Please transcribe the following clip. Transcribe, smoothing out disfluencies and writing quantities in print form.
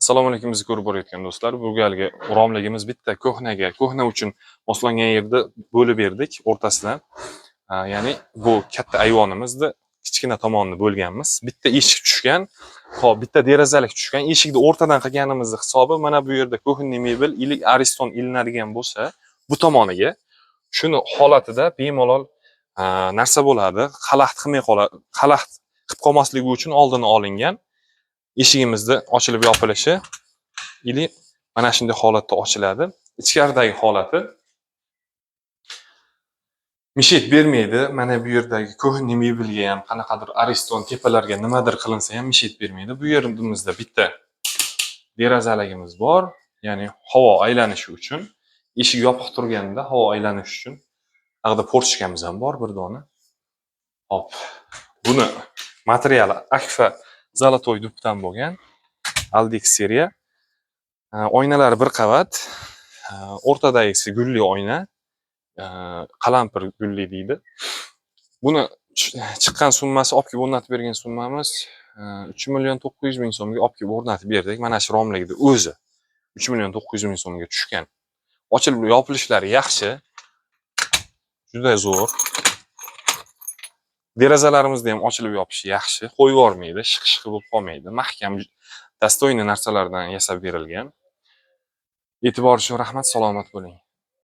Assalomu alaykum, bizni ko'rib borayotgan do'stlar. Bu galgi romligimiz bitta ko'hnaga, ko'hna uchun moslangan yerda bo'lib berdik o'rtasidan. Ya'ni bu katta ayvonimizni kichkina tomonini bo'lganmiz. Bitta eshik tushgan, hop, bitta derazalik tushgan. Eshikni o'rtadan qilganimizni hisobi mana bu yerda кухонный mebel или Ariston ilinadigan bo'lsa, bu tomoniga shuni holatida bemalol narsa bo'ladi. Xalaqit qilmay qoladi. Xalaqit qilib qolmasligi uchun oldini olingan. Eshigimizni ochilib yopilishi или mana shunday holatda ochiladi. Ichkaridagi holati мешать bermaydi. Mana bu yerdagi кухонный mebelga ham, qanaqadir Ariston tepalarga nimadir qilinsa ham мешать bermaydi. Bu yerimizda bitta derazaligimiz bor, ya'ni havo aylanishi uchun. Eshik yopiq turganda havo aylanishi uchun. Ag'da форточка miz ham bor bir dona. Hop. Buni materiali Akfa Золотой dubdan bo'lgan. Aldex seriya. Oynalari bir qavat. O'rtadagisi gulli oyna. Qalampir gulli deydi. Buni chiqqan summasi, olib kelib o'rnatib bergan summamiz 3 900 ming so'mga olib kelib o'rnatib berdik. Mana shu romlikni o'zi 3 900 ming so'mga tushgan. Ochilib yopilishlari yaxshi. Juda zo'r. Derazalarimizni ham ochilib yopishi yaxshi. Qo'yib yubormaydi, shiq-shiq bo'lib qolmaydi. Mahkam, достойный narsalardan yasab berilgan. E'tibor uchun rahmat, salomat bo'ling.